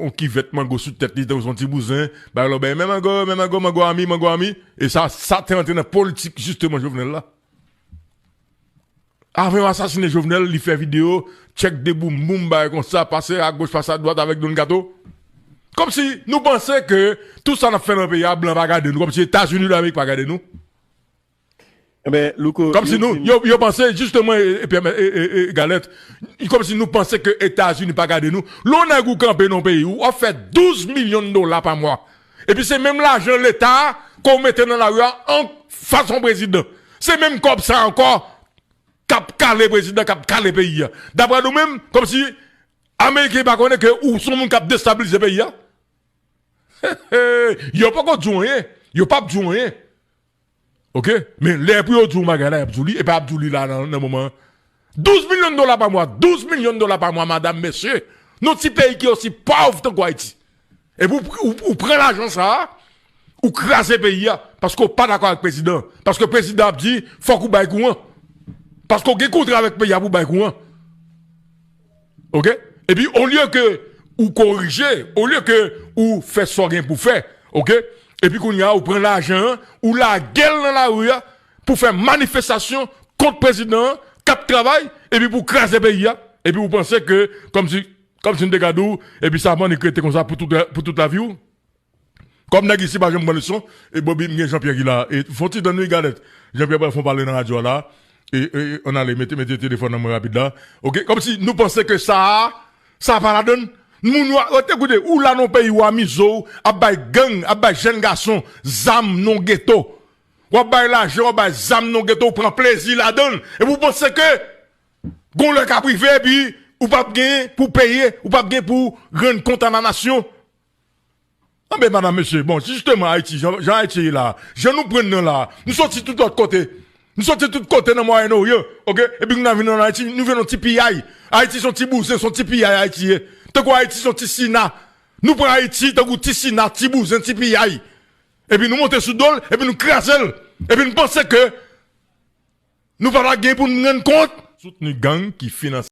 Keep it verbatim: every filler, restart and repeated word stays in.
yon kivèt mango sou tèt li, tankou se yon ti bouzen, bay lòbèy, men mango, men mango, mango ami, mango ami. E sa, sa te antre nan politik, jisteman, Jovenel la. Avan yo asasinen Jovenel, li fè videyo, tchèk de boum boum, bagay konsa, pase agoch, pase adwat avèk Don Kato. Kòmsi nou panse ke tout sa n ap fè nan peyi a, blan pa gade nou, kòmsi Etazini Damerik pa gade nou. Enben, Louko, Kòmsi nou, yo, yo panse, jisteman, e, e, e, e, e, Galèt, kòmsi nou panse ke Etazini pa gade nou. Lè yon nèg ou kanpe nan yon peyi, ou ap fè douz milyon dola pa mwa. Epi se menm lajan leta ke w mete nan lari a an fason prezidan. Se menm kòb sa ankò k ap kale prezidan, k ap kale peyi a. Daprè nou menm, kòmsi Ameriken pa konnen ke ou se yon moun k ap destabilize peyi a. Yo poko di w anyen. Yo p ap di w anyen. Oke? Men lè pou yo di w yon bagay la, y ap di w li. Epi y ap di w li la nan, nan moman an. Douz milyon dola pa mwa. Douz milyon dola pa mwa, madanm, mesye. Nan yon ti peyi ki osi pòv tankou Ayiti. Epi ou, ou, ou pran lajan sa a, ou kraze peyi a, paske w pa dakò avèk prezidan. Paske prezidan ap di, fòk ou bay kouran. Paske w gen kontra avèk peyi a pou w bay kouran. Oke? Epi, olye ke ou korije, olye ke ou fè sa w gen pou fè, oke? Epi kounye a, ou pran lajan an, ou lage l nan lari a pou fè manifestasyon kont prezidan an k ap travay, epi pou kraze peyi a. Epi ou panse ke, kòmsi, kòmsi m te ka di w, epi sa mannik rete konsa pou tout, pou tout lavi w. Kòm nèg isi pa janm pran leson, e Bobby, m gen Jean-Pierre ki la. E fè yon ti tann wi, Galèt. Jean-Pierre pral fè yon pale nan radyo a la. E, e, ann ale, mete, mete telefòn nan mwen rapid la. Oke, kòmsi nou panse ke sa a, sa pa ladann. Moun yo, yo te koute, ou la nan peyi w amize w, ap bay gang, ap bay jèn gason, zam nan geto. W ap bay lajan, w ap bay zam nan geto, ou pran plezi ladann. Epi ou panse ke gon lè k ap rive, epi ou p ap gen pou peye, ou p ap gen pou rann kont a la nasyon. Anben, madanm, mesye, bon, jisteman, Ayiti, jan, jan Ayiti ye la, jan nou pran nan la, nou soti tout lòt kote. Nou soti tout kote nan Mwayen Oryan, oke? Epi nou vin ann Ayiti, nou vin yon ti piyay. Ayiti se yon ti bouzen, se yon ti piyay Ayiti ye. Tankou Ayiti se yon ti Sina. Nou pran Ayiti tankou ti Sina, ti bouzen, ti piyay. Epi nou monte sou do l, epi nou kraze l. Epi nou panse ke nou pa ta gen pou n rann kont. Soutni gang ki finanse